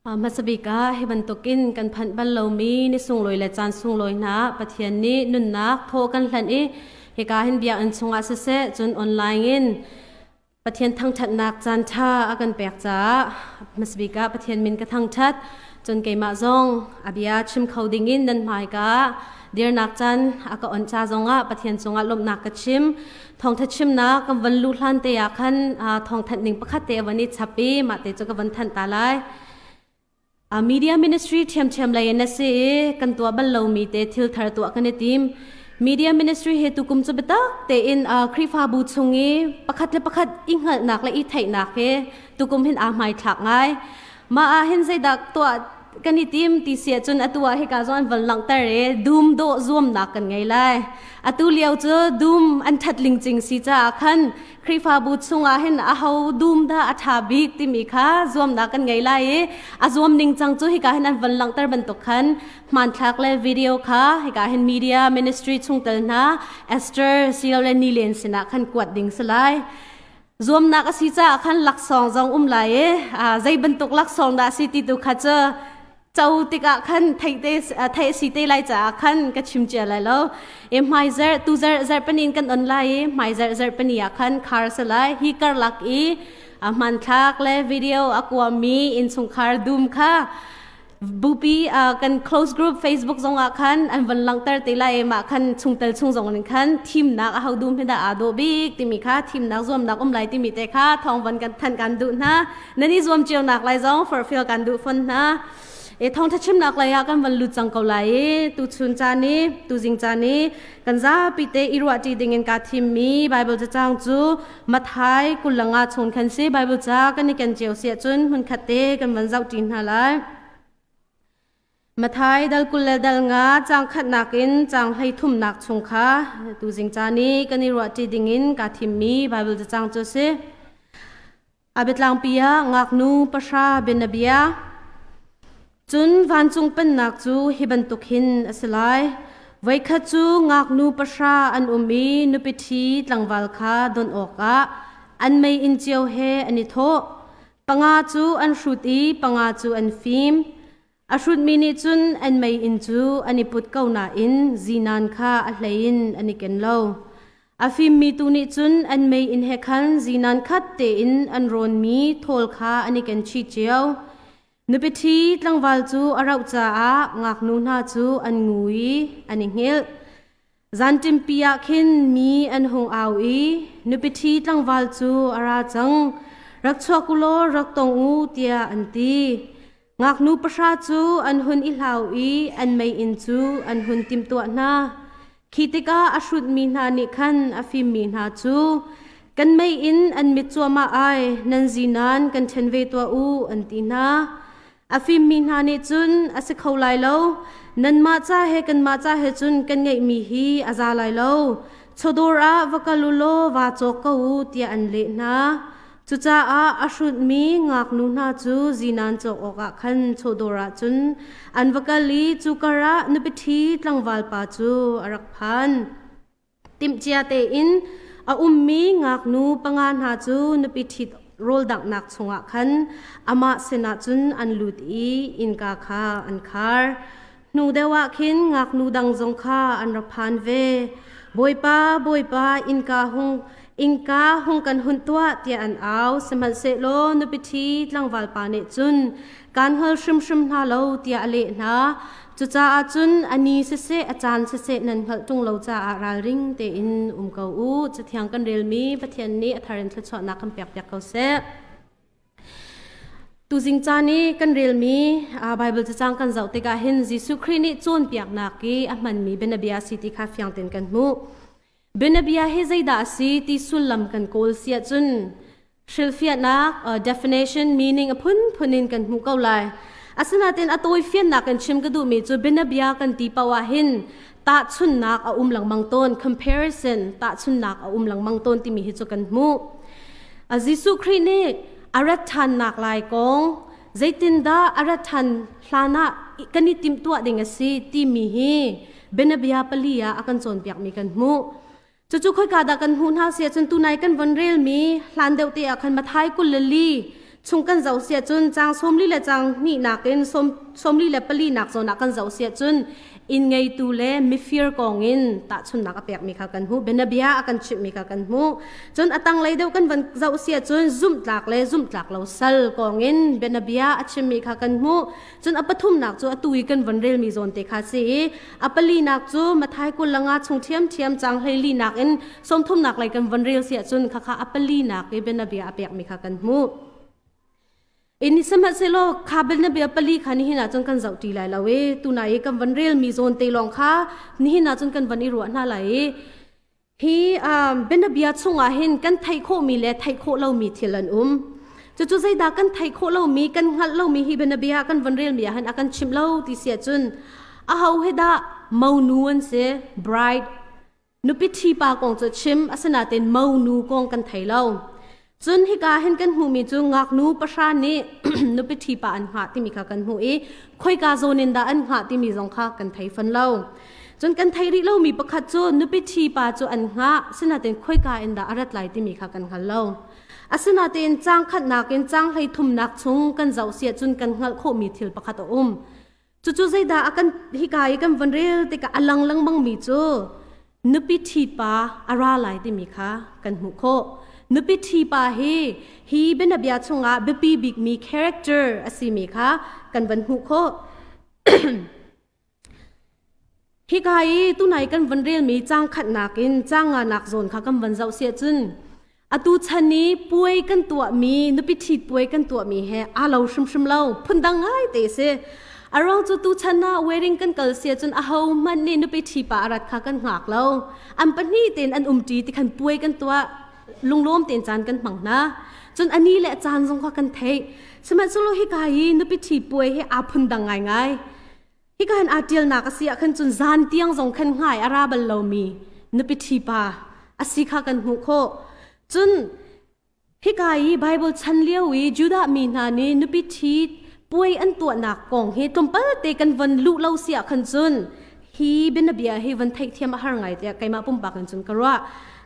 Hmasabik ah hi bantukin kan phanh bal lomi ni sunglawi le caan sunglawi hna Pathian nih nunnak thaw kan hlanh i hika hin biakinn chungah siseh cun online in Pathian thangṭhatnak caan ṭha a kan pek caah hmasabik ah Pathian min ka thangṭhat. Cun keimah zong a bia chim kho dingin nan hmaika dirnak caan a ka onh ca zongah Pathian cungah lawmhnak ka chim. Thawngṭha chimnak kan van luh hlan te ah khan thawngthanh ding pakhat te a van i chap i mah te cu ka van thanh ta lai. Media ministry ṭhiamṭhiam lei in a si i kan tuah bal lomi te thil thar tuah kan i tim. Media ministry he tukum cu biatak tein Khrihfabu chung i pakhat le pakhat i hngalhnak le i theihnak he tukum hin aa hmaithlak ngai. Mah ah hin zeidah tuah kan i tim ti si ahcun atu ah hika zong an van langhter i dum dawh zuamnak kan ngei lai. Atu lio cu dum an ṭhat lingcing si caah khan Khrihfabu chungah hin aho dum dah a ṭha bik timi kha zuamnak kan ngei lai i a zuam ning cang cu hika hin an van langhter bantuk khan hmanthlak le video kha hika hin media ministry chungtel hna Esther silole Nilen sinah khan kuat ding si lai. Zuamnak a si caah khan laksawng zong um lai i zei bantuk laksawng dah a si ti tu kha cu co tikah khan theih te theih si te lai caah khan ka chim cia lai lo. E hmai zarh tu zarh zarh panin kan on lai i hmai zarh zarh pani ah khan khar si lai. Hi karlak i hmanthlak le video a kuami innchungkhar dum kha bupi kan close group Facebook zong ah khan an van langhter te lai mah khan chungtel chung zong in khan thimnak a ho dum hi dah aa dawh bik timi kha thimnak zuamnak um lai timi te kha thawng van kan than kan duh hna. Nan i zuam cio nak lai zong forhfial kan duh fon hna. E thawngtha chimnak lei ah kan van lut cang ko lai i tu chun caan i tu zing caan i kan zapi te i ruah ṭi ding in kaa thimmi Bible cacang cu Mathai 25 chung khan si. Bible ca kan i ken cio si ahcun hmunkhat te kan van zoh ṭi hna lai. Mathai dal 20 le dal nga caang khatnak in caang 33nak chung kha tu zing caan i kan i ruah ṭi ding in kaa thimmi Bible cacang cu a si. A biatlangpi ah ngaknu pahra bianabia. Cun vancung pennak cu hi bantuk hin a si lai. Voikhat cu ngaknu pahra an um i nupi ṭhi tlangval kha don awkah an meiinn cio he an i thawh. Panga cu an hrut i panga cu an fim. A hrutmi nih cun an meiinn cu an i put ko nain zinan kha a hlei in an i ken lo. A fimmi tu nih cun an meiinn he khan zinan khat tein an rawnmi thawl kha an i ken chih cio. Nupi ṭhi tlangval cu a rauh caah ngaknu hna cu an ngu i an i hngilh. Zanṭimpi ah khin mi an hung au i nupi ṭhi tlangval cu a ra cang, rak chuak u law rak tong u tiah an ti. Ngaknu pahra cu an hun i hlau i an meiinn cu an hun timhtuah hna. Khi tikah a hrutmi hna nih khan a fimmi hna cu, Kan meiinn an mit cuahmah ai, nan zinan kan ṭhen ve tuah u, an ti hna. A fimmi hna nih cun a si kho lai lo, nanmah ca he kanmah ca he cun kan ngeihmi hi a za lai lo. Chawdawr ah va kal u law vaa cawk ko u, tiah an leh hna. Cucaah a hrutmi ngaknu hna cu zinan cawk awkah khan chawdawr ah cun an va kal i cu karah nupi ṭhi tlangval pa cu a rak phan. Timhcia tein a ummi ngaknu panga hna cu nupi ṭhit rawldanghnak chungah khan amah sinah cun an lut i innka kha an khar. Hnu deuh ah khin ngaknu dang zong kha an ra phan ve. Bawipa, Bawipa, innka hung innka hung kan hunh tuah tiah an au. Sihmanhsehlaw nupi ṭhi tlangval pa nih cun kaan hngal hrimhrim hna lo tiah a leh hna. Cucaah cun a ni siseh a caan siseh nan hngalh ṭung lo caah ralring tein um ko u. Cathiang kan relmi Pathian nih a thar in thluachuahnak kan pekpiak ko seh. Tuzing caan i kan relmi Baibal cacang kan zoh tikah hin Jesuh Khrih nih cawnpiaknak i a hmanmi bianabia a si ti kha fiang tein kan hmuh. Bianabia hi zeidah a si ti sullam kan kawl si ahcun hrilhfiahnak definition meaning a phunphun in kan hmuh ko lai. Asinain a tawifiannak kan chim ka duhmi cu bianabia kan ti paoh ah hin tahchunhnak a um lengmang tawn, comparison tahchunhnak a um lengmang tawn timi hi cu kan hmuh. Jesuh Khrih nih a rat ṭhannak lai kong zeitindah a rat ṭhan hlan ah kan i timhtuah ding a si timi hi bianabia pali ah a kan cawnpiakmi kan hmuh. Cucu khoika dah kan hmuh hna si ahcun tunai kan von relmi hlan deuh te ah khan Mathai 24. Chung kan zoh siah cun caang 42 le caang hnihnak in 44 nak zawn ah kan zoh siah cun inn ngeitu le mifir kong in tahchunhnak a pekmi kha kan hmuh. Bianabia a kan chimhmi kha kan hmuh. Cun a tanglei deuh kan van zoh siah cun zumhtlak le zumhtlak lo sal kong in bianabia a chimmi kha kan hmuh. Cun a pathumnak cu atu i kan van relmi zawn te kha si i a palinak cu Mathai 25 chung ṭhiamṭhiam caang 14 nak in 30nak lei kan van rel siah cun khakha a palinak i bianabia a pekmi kha kan hmuh. In sihmanhsehlaw kha bianabia pali kha nihin ah cun kan zoh ṭi lai lo i tunai i kan van relmi zawn te lawng kha nihin ah cun kan van i ruah hna lai i hi bianabia chungah hin kan theih khawhmi le theih khawh lomi thil an um. Cucu zeidah kan theih khawh lomi, kan hngalh lomi hi bianabia kan van relmi ah hin a kan chimh lo ti si ahcun aho he dah monu an si, bride Nupi ṭhi pa kong cu chim, asinain monu kong kan thei lo. Cun hika hin kan hmuhmi cu ngaknu pahra nih nupi ṭhi pa an hngah timi kha kan hmuh i khoika zawn in dah an hngah timi zong kha kan thei fawn lo. Cun kan theih rih lomi pakhat cu nupi ṭhi pa cu an hngah, asinain khoika in dah a rat lai timi kha kan hngal lo. Asinain caang khatnak in caang 33nak chung kan zoh siah cun kan hngalh khawhmi thil pakhat a um. Cucu zeidah a kan hika i kan von rel tikah a lang lengmangmi cu nupi ṭhi pa a ra lai timi kha kan hmuh khawh. Nupi ṭhi pa hi hi bianabia chungah biapi bikmi character a simi kha kan van hmuh khawh. Hika i tunai kan von relmi caang khatnak in caang nganak zawn kha kan von zoh siah cun Atu chan i puai kan tuahmi, nupi ṭhit puai kan tuahmi he aa lo hrimhrim lo. Phundang ngaite a si. A ruang cu tuchan ah wedding kan kal si ahcun ahohmanh nih nupi ṭhi pa a rat kha kan hngak lo. An pahnih tein an umṭi ti khan puai kan tuah. Lunglawm tein caan kan hmang hna. Cun a ni le a caan zong kha kan theih. Sihmanhsehlaw hika hi nupi ṭhi puai hi aa phundang ngaingai. Hika hin aa ṭialnak a si ah khan cun zan tiang zong khan hngai a ra bal lomi nupi ṭhi pa a si kha kan hmuh khawh. Cun hika i Baibal chan lio i Judah mi hna nih nupi ṭhi puai an tuahnak kong hi tlawmpal te kan von luh lo si ah khan cun hi bianabia hi von theihthiam a har ngai tiah keimah pumpak in cun ka ruah.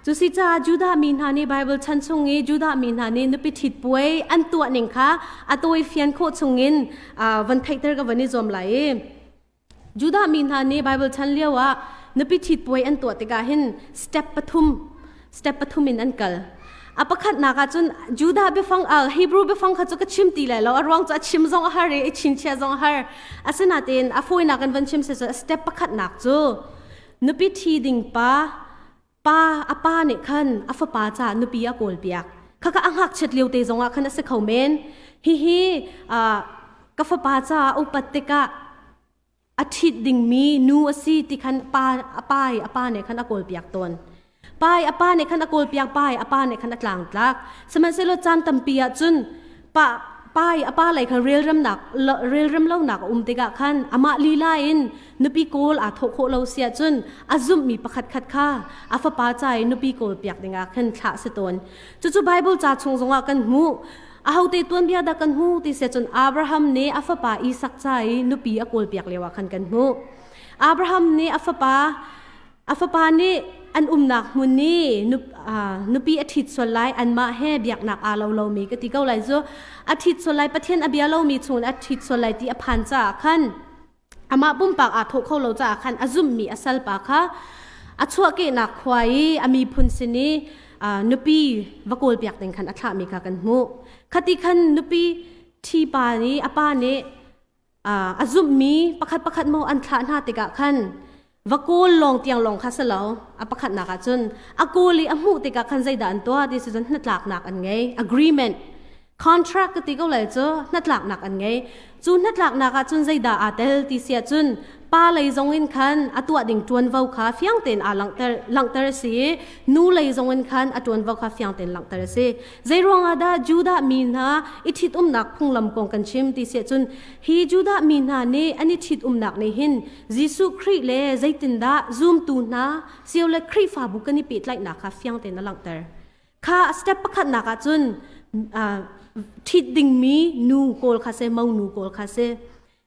Cu si caah Judah mi hna nih Baibal chan chung i Judah mi hna nih nupi ṭhit puai an tuah ning kha a tawifian khawh chungin van theihter ka van i zuam lai i Judah mi hna nih Baibal chan lio ah nupi ṭhit puai an tuah tikah hin step pathum in an kal. A pakhatnak ah cun Judah biafang Hebrew biafang kha cu ka chim ti lai lo a ruang cu a chim zong a har i chinchiah zong a har. Asinain a fawinak in van chim si cu step pakhatnak cu nupi ṭhi ding pa Pa a pa nih khan a fapa caah nupi a kawlpiak. Khakha a ngakchiat lio te zongah khan a si kho men. Hihi ka fapa caah upat tikah a ṭhit dingmi nu a si ti khan pa a pa i a pa nih khan a kawlpiak tawn. Pa i a pa nih khan a kawlpiak, pa i a pa nih khan a tlangtlak. Sihmanhsehlaw caan tampi ah cun pa pa i a pa lei khan relremnak relrem lonak a um tikah khan amah lila in nupi kawl aa thawh khawh lo si ahcun a zumhmi pakhat khat kha a fapa ca i nupi kawl piak dingah khan thlah si tawn. Cucu Bible ca chung zongah kan hmuh. Ahote tuanbia dah kan hmu ti si cun Abraham nih a fapa Isak ca i nupi a kawl piak lio ah khan kan hmuh. Abraham nih a fapa nih an umnak hmun i nupi a ṭhit sual lai anmah he biaknak aa lo lomi ka ti ko lai cu a ṭhit sual lai Pathian a bia lomi chungin a ṭhit sual lai ti a phan caah khan amah pumpak aa thawh kho lo caah khan a zumhmi a salpa kha a chuahkehnak khua i a miphun sin i nupi va kawlpiak ding khan a thlahmi kha kan hmuh. Khati khan nupi ṭhi pa nih a pa nih a zumhmi pakhat pakhat maw an thlah hna tikah khan va kawl lawng tiang lawng kha si lo a pakhatnak ah cun a kawl i a hmuh tikah khan zeidah an tuah ti si cun hnatlaknak an ngei agreement contract ka ti ko lai cu hnatlaknak an ngei cu hnatlaknak ah cun zeidah aa tel ti si ahcun pa lei zong in khan a tuah ding ṭuanvo kha fiang tein aa langhter langhter a si i nu lei zong in khan a ṭuanvo kha fiang tein langhter a si zei ruangah dah Judah mi hna i ṭhitumnak phunglam kong kan chim ti si ahcun hi Judah mi hna nih an i ṭhitumnak nih hin Jesuh Khrih le zeitindah zumtu hna sio le Khrihfabu kan i pehtlaihnak kha fiang tein a langhter Kha step pakhatnak ah cun ṭhit dingmi nu kawl kha si, monu kawl kha si.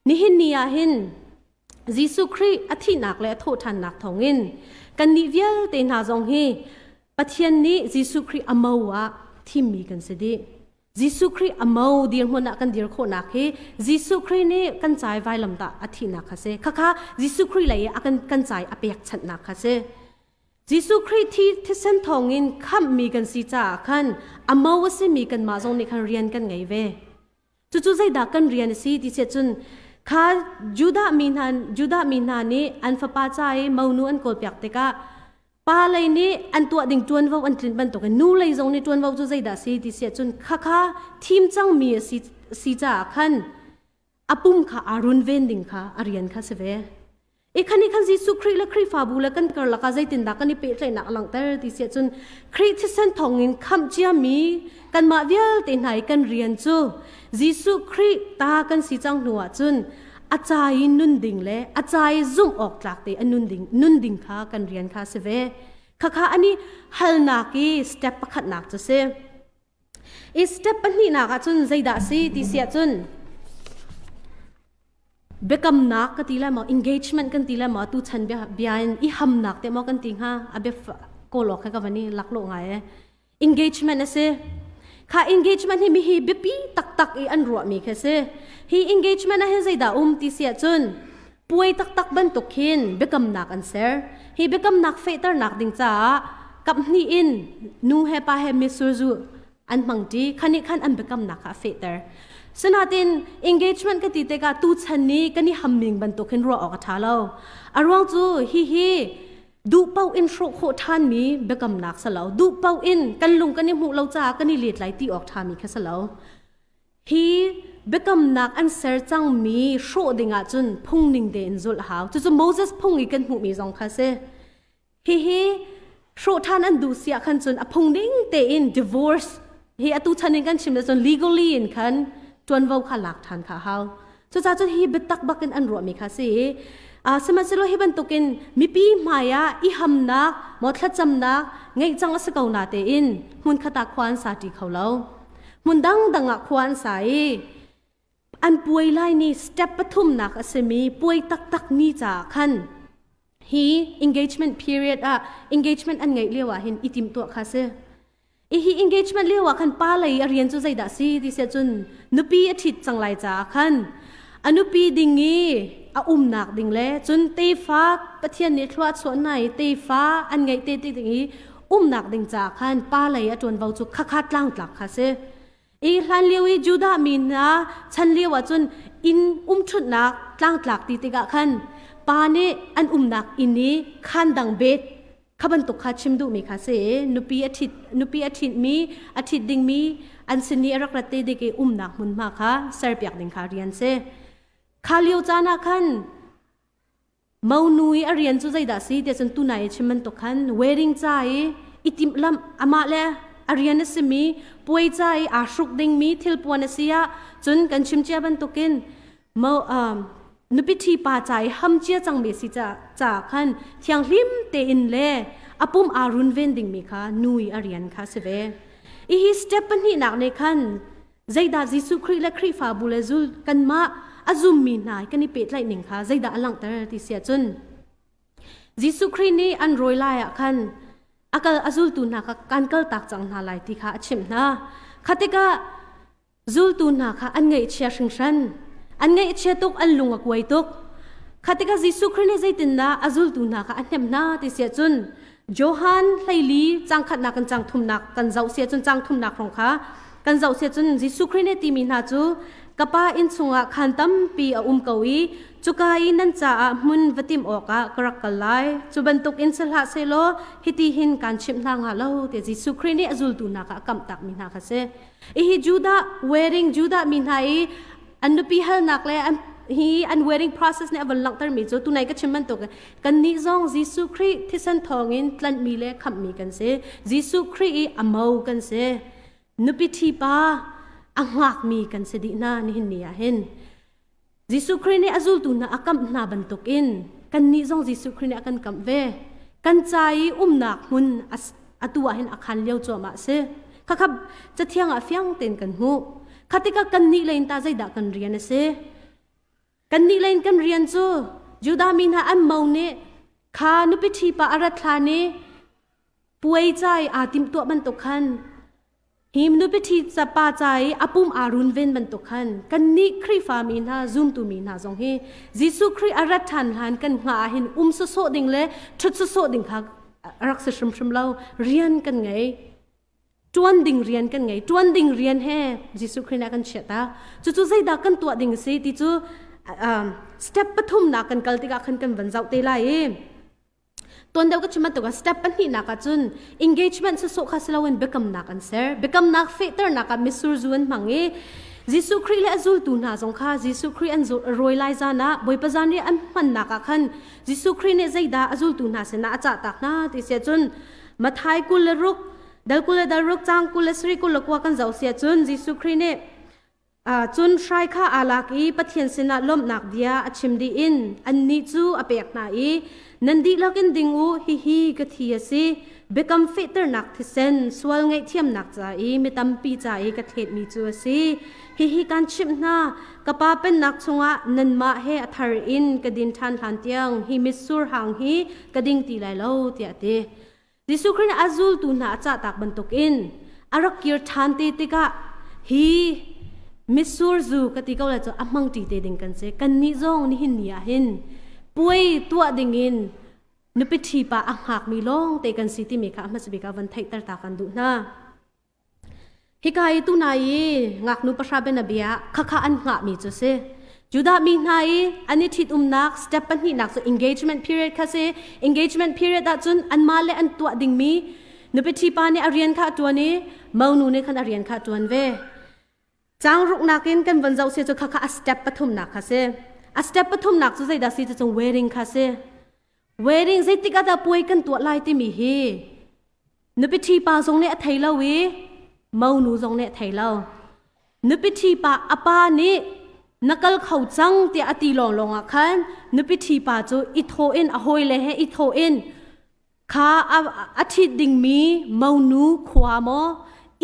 Nihin ni ah hin Jesuh Khrih a thihnak le a thawhṭhannak thawngin kannih vialte hna zong hi Pathian nih Jesuh Khrih a mo ah thimmi kan si dih. Jesuh Khrih a mo dirhmun ah kan dir khawhnak hi Jesuh Khrih nih kan cai vailamtah a thihnak kha si. Khakha Jesuh Khrih lei i a kan kan cai a pekchanhnak kha si. Jesuh Khrih thi thisen thawngin khamhmi kan si caah khan a mo a simi kanmah zong nih khan rian kan ngei ve. Cucu zeidah kan rian a si ti siah cun kha Judah mi hna Judah mi hna nih an fapa ca i monu an kawlpiak tikah pa lei nih an tuah ding ṭuanvo an tlinh bantukin nu lei zong nih ṭuanvo cu zeidah a si ti siah cun khakha thim cangmi a si, si caah khan a pum kha aa runven ding kha a rian kha si ve. I khan i khan Jesuh Khrih le Khrihfabu le kan karlak ah zeitindah kan i pehtlaihnak a langhter ti siah cun Khrih thisen thawngin khamh ciami kanmah vialte hna i kan rian cu Jesuh Khrih ta kan si cang hnu ah cun a ca i nun ding le a ca i zumh awk tlak te a nun ding nun ding kha kan rian kha si ve. Khakha ani halnak i step pakhatnak cu si. I step pahnihnak ah cun zeidah si ti siah cun biakamnak ka ti lai maw engagement kan ti lai maw tu chan bia bia in i hamnak te maw kan ti hnga a bia kawl awk kha ka van i laklawh ngai e engagement a si kha engagement hi mi hi biapi taktak i an ruahmi kha si hi engagement ah hin zeidah um ti siah cun puai taktak bantuk khin biakamnak an ser hi biakamnak fehternak ding caah kaphnih in nu he pa he mitsur zu an hmangṭi khani khan an biakamnak kha a fehter sinatin engagement ka ti tikah tu chan ni kan i hamming bantuk hin ruah awk a ṭha lo a ruang cu hihi duh paoh in hrawh khawh ṭhanmi biakamnak si lo duh paoh in kan lung kan i hmuh lo caah kan i let lai ti awk ṭhami kha si lo Hi biakamnak an ser cangmi hrawh dingah cun phungning tein zulh a hau. Cucu Moses phung i kan hmuhmi zong kha a si. Hihi hrawh ṭhan an duh si ah khan cun a phungning tein divorce hi atu chan in kan chim le cun legally in khan ṭuanvo kha lak ṭhan kha a hau. Cucaah cun hi biatak bak in an ruahmi kha a si i sihmanhsehlaw hi bantukin mipi hmai ah i hamnak maw thlacamnak ngeih cang a si ko na tein hmunkhat ah khua an sa ṭi kho lo. Hmun dangdang ah khua an sa i an puai lai ni step pathumnak a simi puai taktak ni caah khan hi engagement period ah engagement an ngeih lio ah hin i timhtuah kha si. I hi engagement lio ah khan pa lei a rian cu zeidah si ti siah cun nupi a ṭhit cang lai caah khan a nupi ding i a umnak ding le cun tefa Pathian nih thlua chuah hna i tefa an ngeih te ti ding i umnak ding caah khan pa lei a ṭuanvo cu khakha tlangtlak kha si. I hlan lio i Judah mi hna chan lio ah cun inn umṭhutnak tlangtlak ti tikah khan pa nih an umnak inn i khaan dang bet kha bantuk kha chim duhmi kha si i nupi a ṭhit nupi a ṭhitmi a ṭhit dingmi an sin i a rak rat te dik i umnak hmunhma kha serpiak ding kha rian si. Kha lio caan ah khan Monu i a rian cu zeidah si tiah cun tunai i chim bantuk khan wedding ca i i timhlamh amah le a rian a simi puai ca i aa hruk dingmi thilpuan a si ah cun kan chim cia bantukin mo nupi ṭhi pa ca i ham cia cangmi si ca caah khan thianghlim tein le a pum aa runven dingmi kha nu i a rian kha si ve. Hi step pahnihnak nih khan Zeidah Jesuh Khrih le Khrihfabu le zul kanmah a zummi hna kan i pehtlaih ning kha zeidah a langhter ti si ahcun Jesuh Khrih nih an rawi lai ah khan a kal a zultu hna kha kan kaltak cang hna lai ti kha a chimh hna. Kha tikah zultu hna kha an ngaihchia hringhran. An ngaihchia tuk, an lung a kuai tuk. Kha tikah Jesuh Khrih nih zeitindah a zultu hna kha a hnemh hna ti si ahcun Johan hleili cang khatnak in cang thumnak kan zoh sia cun cang thumnak rong kha kan zoh sia cun Jesuh Khrih nih timi hna cu ka pa inn chungah khaan tampi a um ko i cuka i nan caah hmun va timh awkah ka rak kal lai cu bantuk in si hlah sehlaw hiti hin kaan chimh hna hnga lo tiah Jesuh Khrih nih a zultu hna kha a kamh takmi hna kha si. Hihi Judah wedding Judah mi hna i an nupi halnak le an hi an wedding process nih a von langhtermi cu tunai ka chim bantuk kannih zong Jesuh Khrih thisen thawngin tlanhmi le khamhmi kan si. Jesuh Khrih i a mo kan si. Nupi ṭhi pa a hngakmi kan si dih hna nihin ni ah hin. Jesuh Khrih nih a zultu hna a kamh hna bantukin kannih zong Jesuh Khrih nih a kan kamh ve. Kan ca i umnak hmun atu ah hin a khan lio cuahmah a si. Khakha cathiang ah fiang tein kan hmuh. Kha tikah kannih lei in tah zeidah kan rian a si? Kannih lei in kan rian cu Judah mi hna an mo nih kha nupi ṭhi pa a rat hlan i puai ca i aa timhtuah bantuk khan. Hi nupi ṭhi pa ca i a pum aa runven bantuk khan kannih Khrihfa mi hna zumtu mi hna zong hi Jesuh Khrih a rat ṭhan hlan kan hngah ahhin um sawsawh ding le ṭhut sawsawh ding kha a rak si hrimhrim lo. Rian kan ngei. Ṭuan ding rian kan ngei. Ṭuan ding rian he Jesuh Khrih nih a kan chiah ta. Cucu zeidah kan tuah ding a si ti cu step pathumnak kan kal tikah khan kan van zoh te lai i Tuan deuh ka chim bantuk ah step pahnihnak ah cun engagement sawsawh kha si loin biakamnak an ser. Biakamnak fehternak ah mitsur zu an hmang i Jesuh Khrih le a zultu hna zong kha Jesuh Khrih an rawi lai zan ah Bawipa zan i an hmannak ah khan Jesuh Khrih nih zeidah a zultu hna sinah a cahtak hna ti si ahcun Matthai 26 dal 26 caang 20 29 kan zoh si ahcun Jesuh Khrih nih Cun hrai kha aa lak i Pathian sinah lawmhnak bia a chim dih in annih cu a pek hna i, Nan dihlak in ding u, hihi ka thi a si, biakam fehternak thisen, sual ngaihthiamnak ca i mi tampi ca i ka thletmi cu a si. Hihi kaan chimh hna, ka Pa pennak chungah nanmah he a thar in ka din ṭhan hlan tiang hi mitsur hang hi ka ding ti lai lo, tiah a ti. Jesuh Khrih nih a zultu hna a cahtak bantukin a rak kir ṭhan te tikah hi mitsur zu ka ti ko lai cu a hmangṭi te ding kan si. Kannih zong nihin ni ah hin puai tuah dingin nupi ṭhi pa a hngakmi lawng te kan si timi kha a hmasa bik ah van theihter ta kan duh hna. Hika i tuna i ngaknu pahra bianabia khakha an hngahmi cu si. Judah mi hna i an i ṭhitumnak step pahnihnak cu engagement period kha si. Engagement period ahcun anmah le an tuah dingmi nupi ṭhi pa nih a rian kha a ṭuan i monu nih khan a rian kha a ṭuan ve. Caang ruknak in kan von zoh si cu khakha a step pathumnak kha si. A step pathumnak cu zeidah si cu wedding kha si. Wedding zeitik ah dah puai kan tuah lai timi hi Nupi ṭhi pa zong nih a thei lo i monu zong nih a thei lo. Nupi ṭhi pa a pa nih na kal kho cang tiah a ti lawnglawng ah khan nupi ṭhi pa cu i thawh in a hawile he i thawh in kha a ṭhit dingmi monu khua maw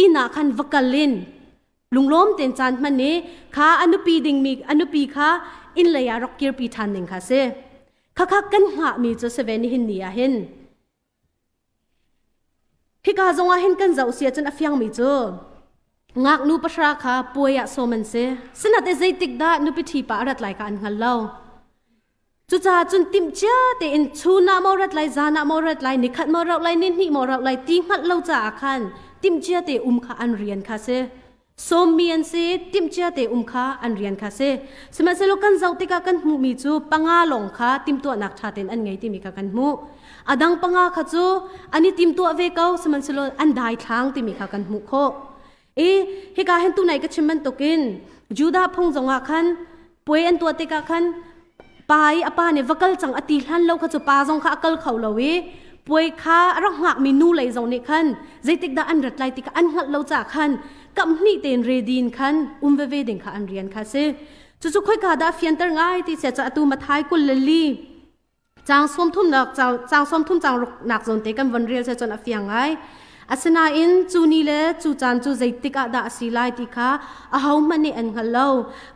inn ah khan va kal in lunglawm tein caan hman i kha a nupi dingmi a nupi kha inn lei ah rak kirpi ṭhan ding kha si. Khakha kan hngahmi cu si ve nihin ni ah hin. Hika zongah hin kan zoh si ahcun a fiangmi cu ngaknu pahra kha puai ah sawm an si. Sinate zeitik dah nupi ṭhi pa a rat lai kha an hngal lo. Cucaah cun timhcia tein chun ah maw rat lai, zan ah maw rat lai, nikhat maw rauh lai, nihnih maw rauh lai ti hngalh lo caah khan timhcia te um kha an rian kha si. Sawmmi an si, timhcia te um kha an rian kha si. Sihmanhsehlaw kan zoh tikah kan hmuhmi cu panga lawng kha timhtuahnak ṭha tein an ngei timi kha kan hmuh. A dang panga kha cu an i timtuah ve ko, sihmanhsehlaw an daithlang timi kha kan hmuh khawh. I hika hin tunai ka chim bantukin Judah phung zongah khan puai an tuah tikah khan pa i a pa nih va kal cang a ti hlan lo kha cu pa zong kha a kal kho lo i puai kha a rak hngakmi nu lei zong nih khan zeitik dah an rat lai ti kha an hngalh lo caah khan kam hnih tein ready in khan um veve ding kha an rian kha si. Cucu khoika dah fianter ngai ti sia ca atu Mathai 22 Caang sawmthumnak caang sawmthum caang ruknak zawn te kan von rel se cun a fiang ngai. Asinain cu ni le cu caan cu zeitik ah dah a si lai ti kha ahohmanh nih an hngal lo.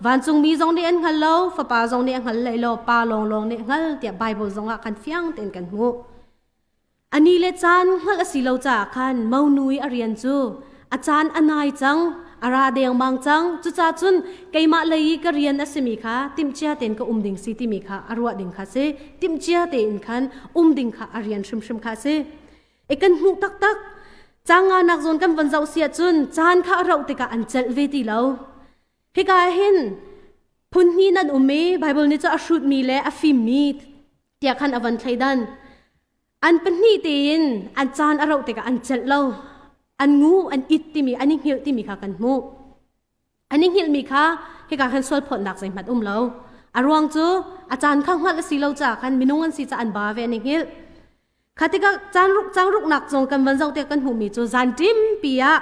Vancungmi zong nih an hngal lo, Fapa zong nih a hngal hlei lo, Pa lawnglawng nih a hngal tiah Baibal zong ah khan fiang tein kan hmuh. A ni le caan hngalh a si lo caah khan monu i a rian cu a caan a nai cang, a ra dengmang cang. Cucaah cun keimah lei i ka rian a simi kha timhcia tein ka um ding si timi kha a ruah ding kha si. Timhcia tein khan um ding kha a rian hrimhrim kha a si. E kan hmuh taktak. Caang nganak zawn kan von zoh si ahcun caan kha a rauh tikah an celh ve ti lo. Hika ah hin phun hnih nan um i Baibal nih cu a hrutmi le a fimmi tiah khan a von thleidan. An pahnih tein an caan a rauh tikah an celh lo. An ngu, an it timi, an i hngilh timi kha kan hmuh. An i hngilhmi kha hika khan sualphawtnak zeihmanh um lo. A ruang cu a caan kha hngalh a si lo caah khan minung an si caah an ba ve an i hngilh. Kha tikah caan ruk cang ruknak zong kan van zoh tiah kan hmuhmi cu zan ṭimpi ah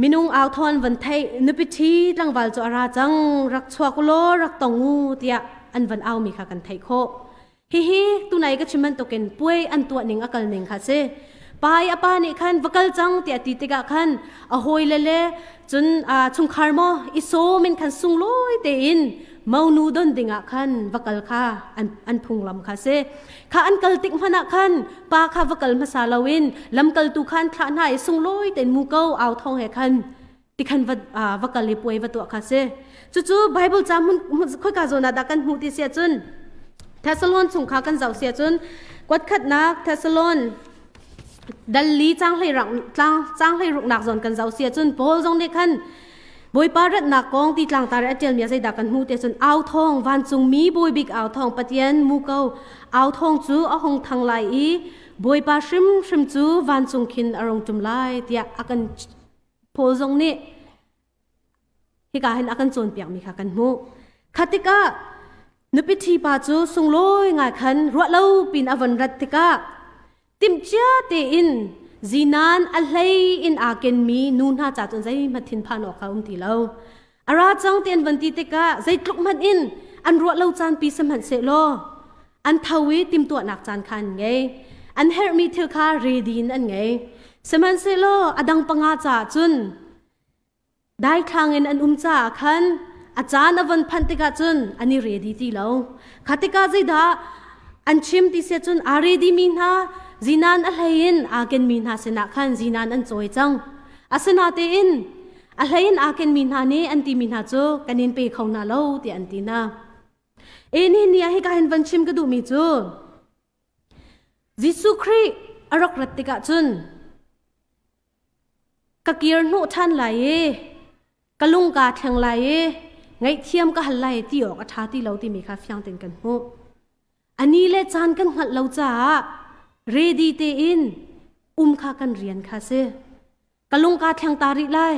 Minung au thawn van theih nupi ṭhi tlangval cu a ra cang rak chuak ulaw rak tong u tiah an van aumi kha kan theih khawh. Hihi tunai ka chim bantukin puai an tuah ning a kal ning kha si. Pa i a pa nih khan va kal cang tiah ti tikah khan a hawile le cun chungkhar maw i sawm in khan sunglawi tein monu don dingah khan va kal kha an, an phunglam kha si. Kha an kal tik hmanh ah khan pa kha va kal hmasa loin lamkaltu kha an thlah hna i sunglawi tein muko au thawng he khan tikhan va va kal i puai va tuah kha si. Cucu Bible ca hmun khoika zawn ah dah kan hmuh ti si ahcun Thessalon chung kha kan zoh si ahcun kuatkhatnak Thessalon dal li cang hlei rak tlang cang hlei ruknak zawn kan zoh si ahcun Paul zong nih khan Bawipa ratnak kong ti tlangtar i a ṭialmi ah zeidah kan hmuh ti ahcun au thawng vancungmi bawibik au thawng Pathian muko au thawng cu a hung thang lai i Bawipa hrimhrim cu vancung khin a rung ṭum lai tiah a kan Paul zong nih hika hin a kan cawnpiakmi kha kan hmuh. Kha tikah nupi ṭhi pa cu sunglawi ngai khan ruah lo pin a von rat tikah timhcia tein zinan a hlei in aa kenmi nu hna ca cun zeihmanh thinphan awk kha um ti lo. A ra cang ti an von ti tikah zeitluk hmanh in an ruah lo caan pi sihmanhsehlaw an tho i timhtuahnak caan kha an ngei. An herhmi thil kha ready in an ngei. Sihmanhsehlaw a dang panga caah cun Daithlang in an um caah khan a caan a von phanh tikah cun an i ready ti lo. Kha tikah zeidah an chim ti sia cun aa ready mi hna zinan a hlei in aa kenmi hna sinah khan zinan an cawi cang. Asinatein a hlei in aa kenmi hna nih an timi hna cu kan in pe kho hna lo tiah an ti hna. E ni ni ah hika hin van chim ka duhmi cu Jesuh Khrih a rak rat tikah cun Ka kir hnawh ṭhan lai i ka lung kaa thleng lai i ngaihthiam ka hal lai ti awk a ṭha ti lo timi kha fiang tein kan hmuh. A ni le caan kan hngalh lo caah ready tein um kha kan rian kha si. Ka lung kaa thleng ta rih lai.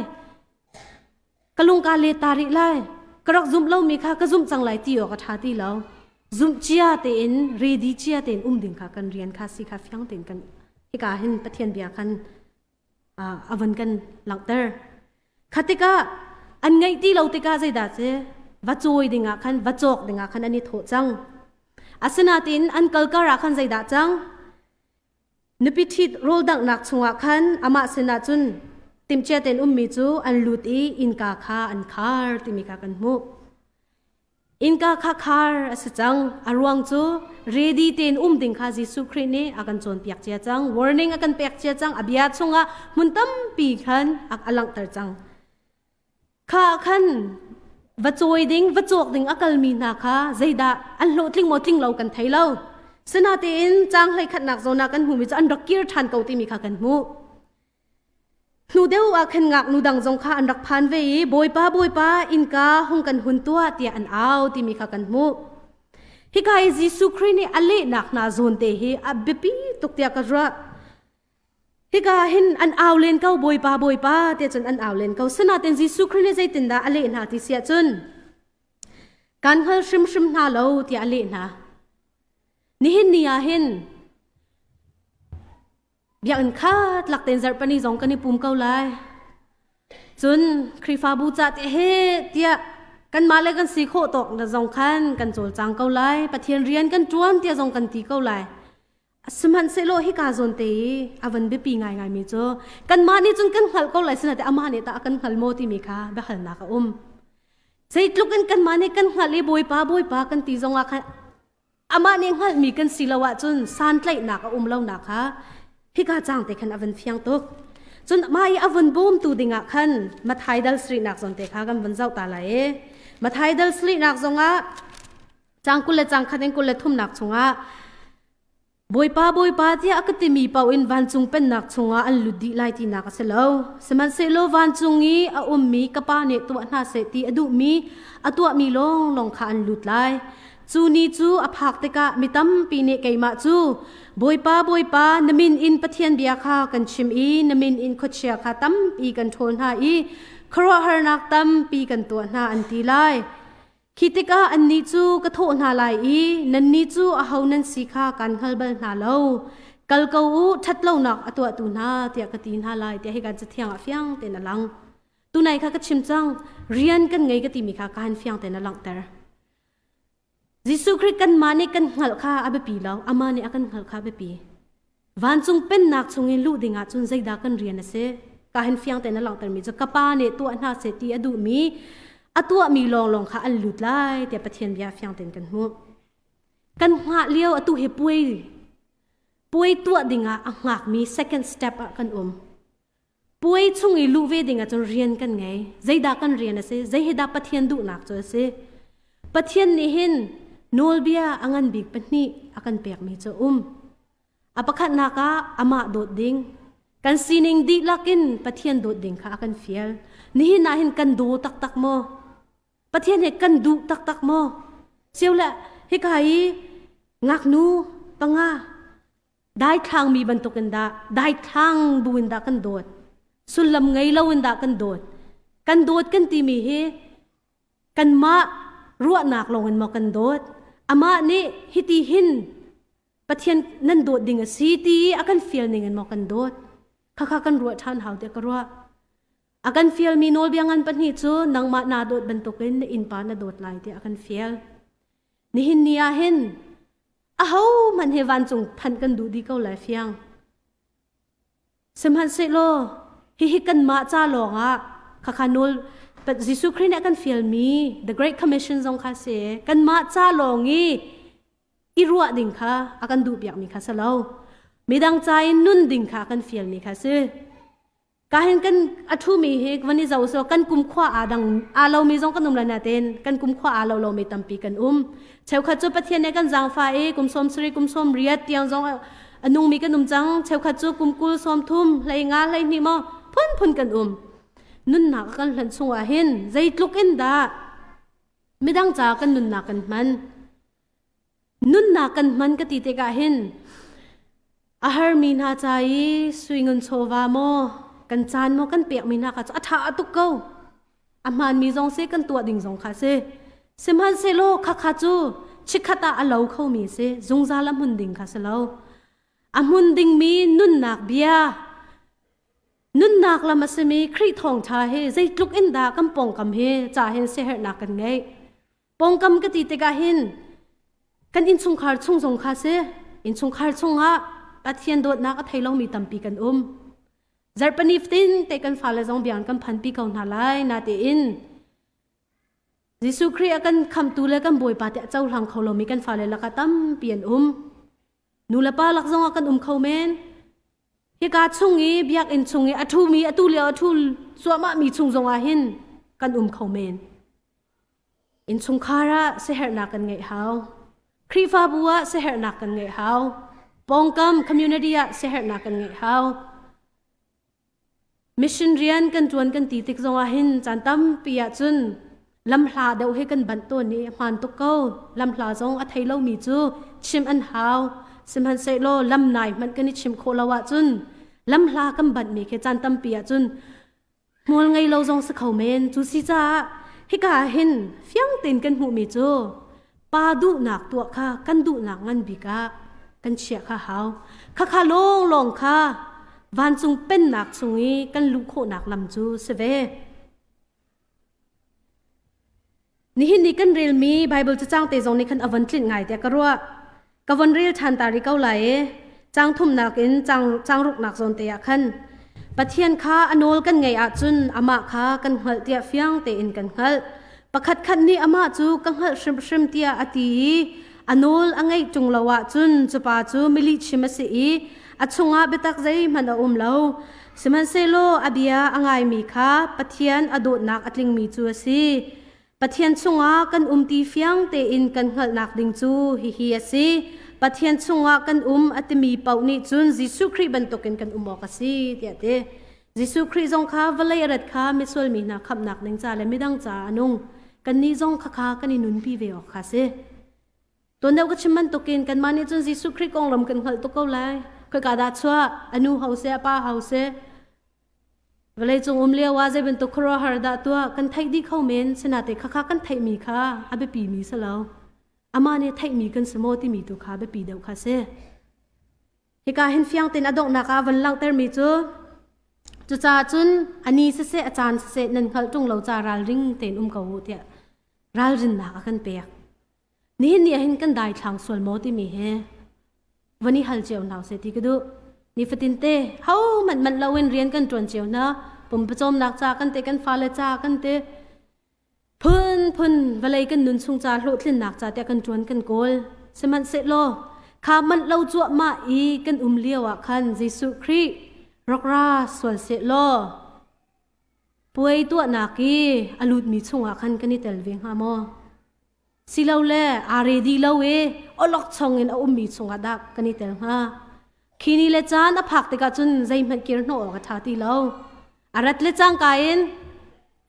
Ka lung kaa let ta rih lai. Ka rak zumh lomi kha ka zumh cang lai ti awk a ṭha ti lo. Zumh cia tein ready cia tein um ding kha kan rian kha si kha fiang tein kan hika hin Pathian bia khan a von kan langhter. Kha tikah an ngeih ti lo tikah zeidah si va cawi dingah khan va cawk dingah khan an i thawh cang. Asinain an kal kar ah khan zeidah cang? Nupi ṭhit rawldanghnak chungah khan amah sinah cun timhcia tein ummi cu an lut i innka kha an khar timi kha kan hmuh. Innka kha khar a si cang. A ruang cu ready tein um ding kha Jesuh Khrih nih a kan cawnpiak cia cang. Warning a kan pek cia cang. A bia chungah hmun tampi khan a langhter cang. Kha ah khan va cawi ding, va cawk ding a kalmi hna kha zeidah an hlawhtling maw tling lo kan thei lo. Sinatein caang hleikhatnak zawn ah kan hmuhmi cu an rak kir ṭhan ko timi kha kan hmuh. Hnu deuh ah khan ngaknu dang zong kha an rak phan ve i Bawipa Bawipa innka hung kan hun tuah tiah an au timi kha kan hmuh. Hika i Jesuh Khrih nih a lehnak hna zawn te hi a biapi tuk tiah ka ruah. Hika hin an au len ko Bawipa Bawipa tiah cun an au len ko. Sinain Jesuh Khrih nih zeitindah a leh hna ti siah cun kan hngal hrimhrim hna lo tiah a leh hna. Nihin ni ah hin Biakinn khat lak tein zarhpini zong kan i pum ko lai. Cun Khrihfabu ca te he tiah kanmah le kan si khawh tawk na zong khan kan cawlcang ko lai. Pathian rian kan ṭuan tiah zong kan ti ko lai. Sihmanhsehlaw hika zawn te i a van biapi ngaingaimi cu kanmah nih cun kan hngalh ko lai sinain amah nih tah a kan hngal maw timi kha biahalnak a um. Zeitluk in kanmah nih kan hngalh i Bawipa Bawipa kan ti zongah khan amah nih hngalhmi kan si lo ahcun santlaihnak a um lonak kha hika caang te khan a van fiang tuk. Cun mah i a vun bawmtu dingah khan Mathai dal sarihnak zawn te kha kan vun zoh ta lai i Mathai dal sarihnak zongah caang 20 le caang khat in 23nak chungah Bawipa, Bawipa tiah a ka timi paoh in vancung pennak chungah an lut dih lai tinak a si lo. Sihmanhsehlaw vancung i a ummi ka Pa nih tuah hna seh ti a duhmi a tuahmi lawnglawng kha an lut lai. Cu ni cu a phak tikah mi tampi nih keimah cu Bawipa, Bawipa, na min in Pathian bia kha kan chim i na min in khuachia kha tampi kan ṭhawl hna i khuaruahharnak tampi kan tuah hna an ti lai. Khi tikah annih cu ka thawh hna lai i nannih cu aho nan si kha kaan hngal bal hna lo. Kal ko u, ṭhatlonak a tuahtu hna, tiah ka ti hna lai, tiah hika Cathiang ah fiang tein a lang. Tunai kha ka chim cang, rian kan ngei ka timi kha kaan fiang tein a langhter. Jesuh Khrih kanmah nih kan hngalh kha a biapi lo, amah nih a kan hngalh kha a biapi. Vancung pennak chung i luh dingah cun zeidah kan rian a si? Ka hin fiang tein a langhtermi cu ka pa nih tuah hna seh ti a duhmi A tuahmi lawnglawng kha an lut lai tiah Pathian bia fiang tein kan hmuh. Kan hngah lio atu hi puai puai tuah dingah a hngakmi second step ah kan um. Puai chung i luh ve ding ahcun rian kan ngei. Zeidah kan rian a si? Zei hi dah Pathian duhnak cu a si? Pathian nih hin nawlbia a ngan bik pahnih a kan pekmi cu a um. A pakhatnak ah amah dawt ding. Kan sining dihlak in Pathian dawt ding kha a kan fial. Nihin ah hin kan daw taktak maw? Pathian he kan duh taktak maw? Siole hika i ngaknu panga daithlang mi bantukin dah daithlang buin dah kan dawt. Sullam ngei lo in dah kan dawt. Kan dawt kan timi hi kanmah ruahnak lawngin maw kan dawt? Amah nih hiti hin Pathian nan dawt ding a si ti a kan fial ning in maw kan dawt? Khakha kan ruah ṭhan hau tiah ka ruah. A kan fialmi nawlbia ngan pahnih cu nangmah naa dawt bantukin na innpa na dawt lai tiah a kan fial. Nihin ni ah hin ahohmanh he vancung phanh kan duh dih ko lai fiang. Sihmanhsehlaw hihi kanmah ca lawngah khakha nawl Jesuh Khrih nih a kan fialmi The Great Commission zong kha si kanmah ca lawng i i ruah ding kha a kan duhpiakmi kha si lo. Midang ca in nun ding kha a kan fialmi kha si. Ka hin kan a ṭhumi hi van i zoh so kan kum khua aa dang aa lomi zong kan um lai nain kan kum khua aa lo lomi tampi kan um. Cheukhat cu Pathian nih kan zaangfah i kum 70 kum 80 tiang zong a nungmi kan um cang. Cheukhat cu kum 20 30 hlei nga 12 maw phunphun kan um. Nunnak kan hlanh chungah hin zeitluk in dah midang ca kan nunnak kan hman. Nunnak kan hman ka ti tikah hin a harmi hna ca i suingun chawva maw kan caan maw kan pekmi hna kha cu a ṭha tuk ko. A hmaanmi zong si kan tuah ding zong kha si. Sihmanhsehlaw khakha cu chikkhat ah a lo khomi si, zungzal a hmun ding kha si lo. A hmun dingmi nunnak bia nunnak lam a simi Khrih thawngṭha hi zeitluk in dah kan pawngkam hi ca hin siaherhnak kan ngeih. Pawngkam ka ti tikah hin kan innchungkhar chung zong kha si innchungkhar chungah Pathian dawtnak a thei lomi tampi kan um. Zarhpini fatin te kan fale zong biang kan phanpi ko hna lai natein Jesuh Khrih a kan khamtu le kan Bawipa tiah cohlang kho lomi kan fale lakah tampi an um. Nu le pa lak zongah kan um kho men. Hika chung i biakinn chung i a ṭhumi atu lio a ṭhu cuahmahmi chung zongah hin kan um kho men. Innchungkhar ah siaherhnak kan ngeih hau. Khrihfabu ah siaherhnak kan ngeih hau. Pawngkam community ah siaherhnak kan ngeih hau. Mission rian kan ṭuan kan ti tik zongah hin caan tampi ah cun lamhla deuh he kan banh tawn i hmaan tuk ko. Lamhla zong a thei lomi cu chim an hau. Sihmanhsehlaw lam nai hmanh kan i chim khawh lo ahcun lamhla kan banhmi khi caan tampi ah cun Hmual ngei lo zong si kho men. Cu si caah hika ah hin fiang tein kan hmuhmi cu pa duhnak tuah kha kan duhnak ngan bik ah kan chiah kha hau. Khakha lawnglawng kha vancung pennak chung i kan luh khawhnak lam cu si ve. Nihin ni kan relmi Bible cacang te zong nih khan a von tlinh ngai tiah ka ruah. Ka von rel ṭhan ta rih ko lai i caang thumnak in caang, caang ruknak zawn te ah khan Pathian kha a nawl kan ngeih ahcun amah kha kan hngalh tiah fiang tein kan hngalh. Pakhat khat nih amah cu ka hngalh hrimhrim tiah a ti i a nawl a ngeih ṭung lo ahcun cu pa cu milihchim a si i a chungah biatak zeihmanh a um lo. Sihmanhsehlaw a bia a ngaimi kha Pathian a dawtnak a tlingmi cu a si. Pathian chungah kan um ti fiang tein kan hngalhnak ding cu hihi a si. Pathian chungah kan um a timi paoh nih cun Jesuh Khrih bantukin kan um awk a si tiah a ti. Jesuh Khrih zong kha vawlei a rat kha misual mi hna khamhnak ding ca le midang caah a nung. Kannih zong khakha kan i nunpi ve awk kha a si. Tuan deuh ka chim bantukin kanmah nih cun Jesuh Khrih konglam kan hngalh tuk ko lai. Khoika dah chuah, a nu ho seh, a pa ho seh, vawleicung um lio ah zei bantuk khuaruahhar dah tuah kan theih dih kho men sinate khakha kan theihmi kha a biapi mi si lo. Amah nih theihmi kan si maw timi tu kha biapi deuh kha si. Hika hin fiang tein a donghnak ah van langhtermi cu cucaah cun a ni siseh a caan siseh nan hngalh ṭung lo ca ralring tein um ko u tiah ralrinnak a kan pek. Nihin ni ah hin kan daithlang sual maw timi hi van i hal cio hna seh ti ka duh. Nifatin te ho manh manh loin rian kan ṭuan cio hna. Pum pawcawmnak ca kan te, kan fale ca kan te. Phunphun vawlei kan nun chung ca hlawhtlinnak ca tiah kan ṭuan kan kawl. Sihmanhsehlaw kha manh lo cuahmah i kan um lio ah khan Jesuh Khrih rak ra sual sehlaw puai tuahnak i a lutmi chungah khan kan i tel ve hnga maw? Silole aa ready lo i awlokchong in a ummi chungah dah kan i tel hnga? Khi ni le caan a phak tikah cun zeihmanh kir hnawh awk a ṭha ti lo. A rat le cangka in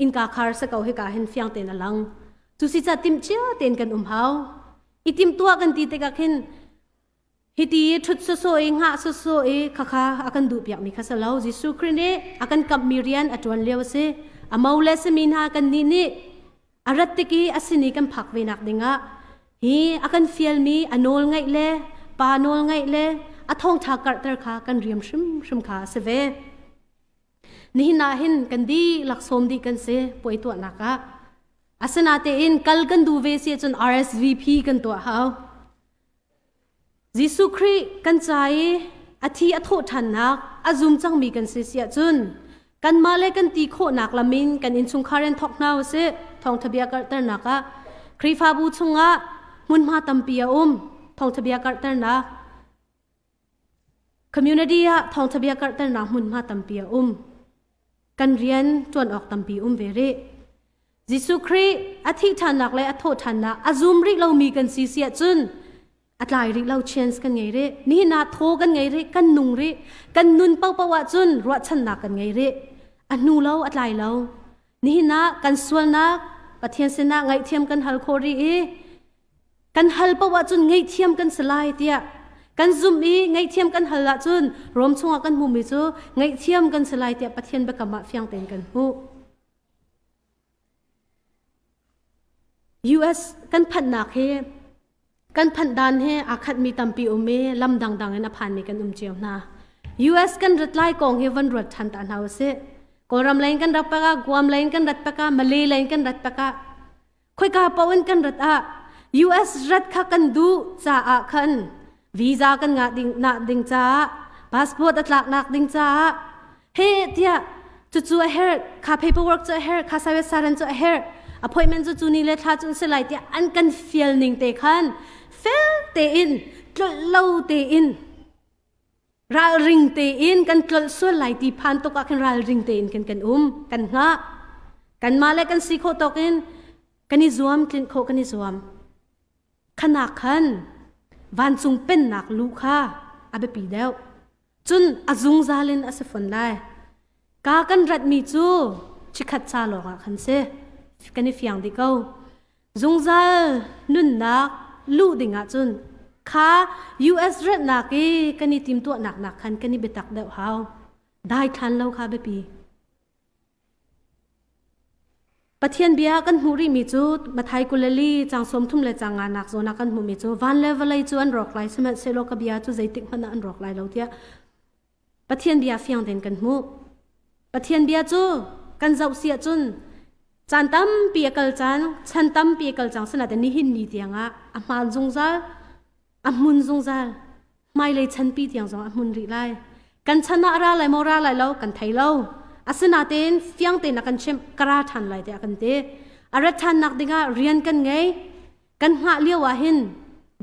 innka khar si ko hika hin fiang tein a lang. Cu si ca timhcia tein kan um hau. I timhtuah kan ti tikah khin hiti i ṭhut sawsawh i hngah sawsawh i khakha a kan duhpiakmi kha si lo. Jesuh Khrih nih a kan kamhmi rian a ṭuan lio a si. A mo le simi hna kannih nih a rat tik i a sin i kan phak ve nak dingah hi a kan fialmi a nawl ngaih le pa nawl ngaih le a thawngṭha karhter kha kan riam hrimhrim kha a si ve. Nihin ah hin kan dihlak sawm dih kan si puai tuahnak ah. Asinatein kal kan duh ve si ahcun RSVP kan tuah hau. Jesuh Khrih kan ca i a thi a thawh ṭhannak a zum cangmi kan si si ahcun kanmah le kan ti khawhnak lam in kan innchungkhar in thawk hna usih. Thawngṭha bia karhternak ah Khrihfabu chungah hmunhma tampi a um. Thawngṭha bia karhternak Community ah thawngṭha bia karhternak hmunhma tampi a um. Kan rian ṭuan awk tampi um ve rih. Jesuh Khrih a thih ṭhannak le a thawh ṭhannak a zum rih lomi kan si si ahcun a tlai rih lo chance kan ngei rih. Nihin ah thaw kan ngei rih, kan nung rih. Kan nun paohpaoh ahcun ruahchannak kan ngei rih. A hnu lo, a tlai lo. Nihin ah kan sualnak Pathian sinah ngaihthiam kan hal khawh rih i kan hal paoh ahcun ngaihthiam kan si lai tiah kan zumh i ngaihthiam kan hal ahcun Rom chungah kan hmuhmi cu ngaihthiam kan si lai tiah Pathian biakam ah fiang tein kan hmuh. US kan phanhnak hi kan phanh dan hi aa khatmi tampi um i lam dangdang in a phanmi kan um cio hna. US kan rat lai kong hi van ruat ṭhan ta hna usih. Kawlram lei in kan rat pakah, Guam lei in kan rat pakah, Malay lei in kan rat pakah, khoika paoh in kan rat ah US rat kha kan duh caah khan visa kan ngah ding nak ding caah passport a tlak nak ding caah he tiah cucu a herh kha paperwork cu a herh kha sayat saran cu a herh appointment cu cu ni le thla cu an si lai tiah an kan fial ning te khan fel tein tlolh lo tein ralring tein kan tlolh sual lai ti phan tuk ah khan ralring tein kan kan um kan hngah kanmah le kan si khawh tawk in kan i zuam tlinh khawh kan i zuam khanak khan vancung pennak lu kha a biapi deuh cun a zungzal in a si fawn lai ka kan ratmi cu chikhat ca lawng ah khan si kan i fiang dih ko Zungzal nunnak luh ding ahcun kha US ratnak i kan i timtuahnak nak khan kan i biatak deuh hau. Daithlan lo kha biapi. Pathian bia kan hmuh rihmi cu Mathai 24 cang 30 le cang nga nak zawn ah kan hmuhmi cu van le vawlei cu an rawk lai sihmanhsehlaw ka bia cu zeitik hmanh ah an rawk lai lo tiah Pathian bia fiang tein kan hmuh. Pathian bia cu kan zoh si ahcun caan tampi a kal caan, chan tampi a kal cang sinain nihin ni tiangah a hmaan zungzal, a hmun zungzal, hmailei chanpi tiang zong a hmun rih lai. Kan chan ah a ra lai maw ra lai lo kan thei lo. Asinain fiang tein a kan chimh ka ra ṭhan lai tiah a kan ti. A rat ṭhannak dingah rian kan ngei. Kan hngah lio ah hin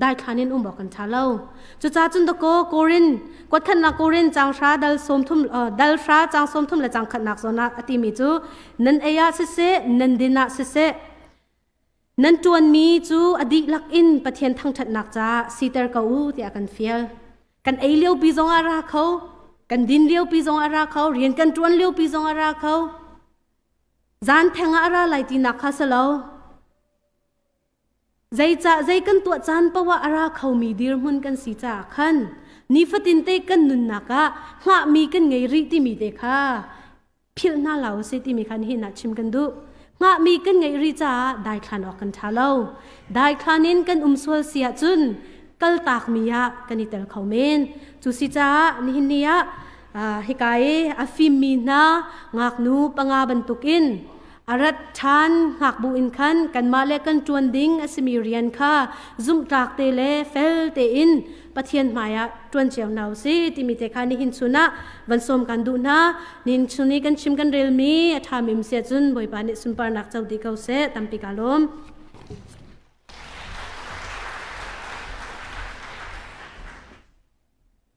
daithlan in um awk kan ṭha lo. Cucaah cun dakaw Korin kuatkhatnak Korin caang hra dal sawmthum dal hra caang 30 le caang khatnak zawn ah a timi cu nan ei ah siseh nan din ah siseh nan ṭuanmi cu a dihlak in Pathian thangṭhatnak caah siter ko u tiah kan fial. Kan ei liopi zong ah ra kho, kan din liopi zong ah ra kho, rian kan ṭuan liopi zong ah ra kho. Zan theng ah a ra lai tinak kha si lo. Zeicah zei kan tuah caan paoh ah a ra khomi dirhmun kan si caah khan nifatin te kan nunnak ah hngahmi kan ngei rih timi te kha philh hna lo si timi kha nihin ah chim kan duh. Hngahmi kan ngeih rih caah daithlan awk kan ṭha lo. Daithlan in kan um sual si ahcun kaltakmi ah kan i tel kho men. Cu si caah nihin ni ah hika i a fimmi hna ngaknu panga bantukin A rat ṭhan ngakbu in khan kanmah le kan ṭuan ding a simi rian kha zumhtlak te le fel tein Pathian hmaiah ṭuan cio hna usih timi te kha nihin chun ah van sawm kan duh hna. Nihin chun i kan chim kan relmi a ṭhami um si ahcun Bawipa nih sunparnak co dih ko seh. Tampi kaa lawm.